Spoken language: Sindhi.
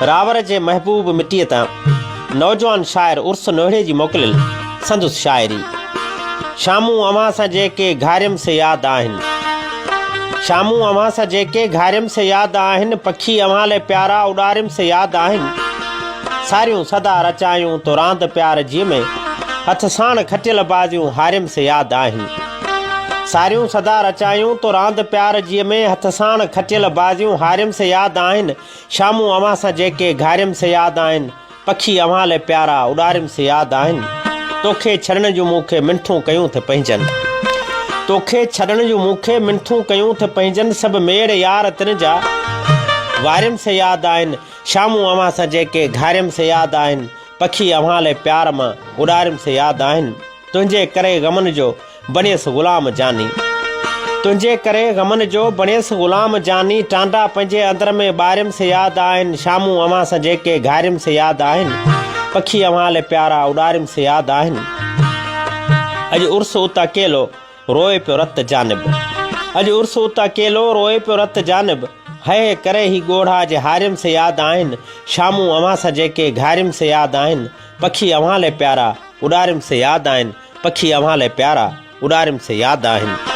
راور جي محبوب مٽيء تان نوجوان شاعر عرس نوهڙي جي موڪليل سندس شاعري. شامون اوهان سان جيڪي گهاريم سي ياد آهن. شامون اوهان سان جيڪي گهاريم سي ياد آهن پکي اوهان لئه پيارا اڏاريم سي ياد آهن. ساريون سدا رچايون تو راند پيار جيء ۾ هٿ ساڻ کٽيل بازيون هاريم سي ياد آهن. ساريون سدا رچايون تو راند پيار جيء ۾ هٿ ساڻ کٽيل بازيون هاريم سي ياد آهن. شامون اوهان سان جيڪي گهاريم سي ياد آهن، پکي اوهان لئه پيارا اڏاريم سي ياد آهن. توکي ڇڏڻ جون مون کي منٿون ڪيون ٿي پنهنجن. توکي ڇڏڻ جون مون کي منٿون ڪيون ٿي پنهنجن سڀ ميڙ يار تن جا واريم سي ياد آهن. شامون اوهان سان جيڪي گهاريم سي ياد آهن، پکي اوهان لئه پيار مان اڏاريم سي ياد آهن. تنهنجي ڪري غمن جو بڻيس غلام جاني. تنهنجي ڪري غمن جو بڻيس غلام جاني ٽانڊا پنهنجي اندر ۾ ٻاريم سي ياد آهن شامون اوهان سان جيڪي گهاريم سي ياد آهن پکي اوهان لئه پيارا اڏاريم سي ياد آهن اڄ عرس ات اڪيلو روئي پيو رت جانب اڄ عرس ات اڪيلو روئي پيو رت جانب هئه ڪري هي ڳوڙها جي هاريم سي ياد آهن شامون اوهان سان جيڪي گهاريم سي ياد آهن پکي اوهان لئه پيارا اڏاريم سي ياد آهن پکي اوهان لئه پيارا، اڏاريم سي ياد آهن.